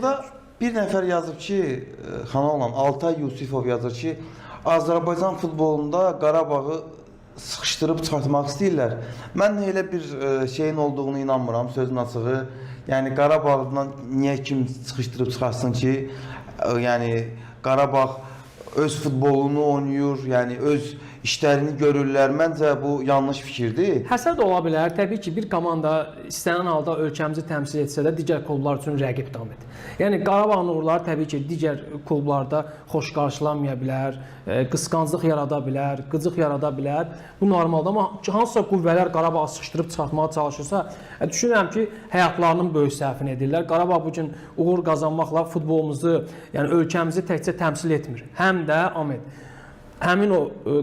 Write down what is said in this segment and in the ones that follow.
Burada bir nəfər yazıb ki, xana olan Altay Yusifov yazır ki, Azərbaycan futbolunda Qarabağı sıxışdırıb çıxartmaq istəyirlər. Mən elə bir şeyin olduğunu inanmıram, sözün açığı. Yəni Qarabağdan niyə kim sıxışdırıb çıxartsın ki, yəni Qarabağ öz futbolunu oynayır, yəni öz işlərini görürlər. Məncə bu yanlış fikirdir. Həsəd ola bilər. Təbii ki, bir komanda istənilən halda ölkəmizi təmsil etsə də digər klublar üçün rəqib davam edir. Yəni Qarabağın uğurları təbii ki, digər klublarda xoş qarşılanmaya bilər, qısqanclıq yarada bilər, qıcıq yarada bilər. Bu normaldır, amma hansısa qüvvələr Qarabağı sıxışdırıb çıxartmağa çalışırsa, düşünürəm ki, həyatlarının böyük səhvini edirlər. Qarabağ bu gün uğur qazanmaqla futbolumuzu, yəni ölkəmizi təkcə təmsil etmir. Həm də Ahmet, həmin o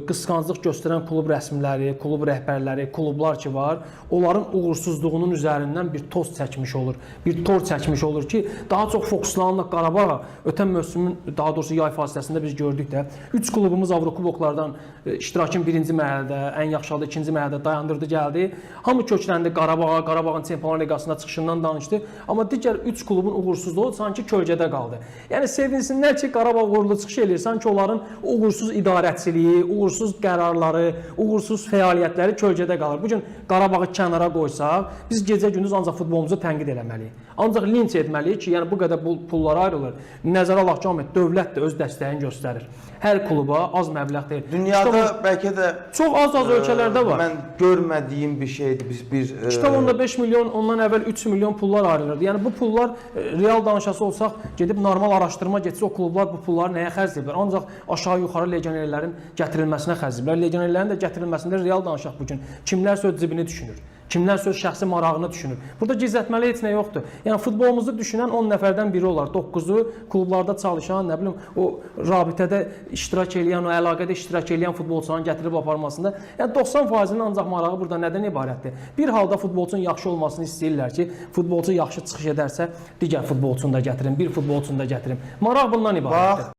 qısqanclıq göstərən klub rəsmiləri, klub rəhbərləri, klublar ki var, onların uğursuzluğunun üzərindən bir toz çəkmiş olur. Bir tor çəkmiş olur ki, daha çox fokuslanırlar Qarabağa. Ötən mövsümün, daha doğrusu yay fasiləsində biz gördük də, 3 klubumuz Avrokuboklardan iştirakın birinci mərhələdə, ən yaxşı halda ikinci mərhələdə dayandırdı, gəldi. Hamı kökləndi Qarabağa, Qarabağın Çempionlar Liqasında çıxışından danışdı. Amma digər 3 klubun uğursuzluğu sanki kölgədə qaldı. Yəni sevinsinlər ki, Qarabağ uğurlu çıxış eləyir. Sanki onların uğursuz idarəçiliyi, uğursuz qərarları, uğursuz fəaliyyətləri kölgədə qalır. Bu gün Qarabağı kənara qoysaq, biz gecə-gündüz ancaq futbolumuzu tənqid eləməliyik. Ancaq linç etməliyik ki, yəni bu qədər pullar ayrılır. Nəzərə alaq ki, Ahmet, dövlət də öz dəstəyini göstərir. Hər kluba az məbləğ deyil. Dünyada bəlkə də Çox az-az ölkələrdə var. Mən görmədiyim bir şeydir. Biz bir 2,5 milyon, ondan əvvəl 3 milyon pullar ayrılırdı. Yəni bu pullar real danışası olsaq, gedib normal araşdırma getsə o klublar bu pulları nəyə xərcləyiblər? Ancaq aşağı-yuxarı legionerlərin gətirilməsinə xərcləyiblər. Legionerlərin də gətirilməsində real danışaq bu gün. Kimlərsə öz cibini düşünür. Kimlərsə öz şəxsi marağını düşünür. Burada gizlətməli heç nə yoxdur. Yəni futbolumuzu düşünən 10 nəfərdən biri olar. 9-u klublarda çalışan, nə bilim, o rabitədə iştirak eləyən, o əlaqədə iştirak eləyən futbolçuların gətirib aparmasında. Yəni 90%-nin ancaq marağı burada nədən ibarətdir? Bir halda futbolçunun yaxşı olmasını istəyirlər ki, futbolçu yaxşı çıxış edərsə, digər futbolçunu da gətirim, bir futbolçunu da gətirim. Maraq bundan ibarətdir. Bax,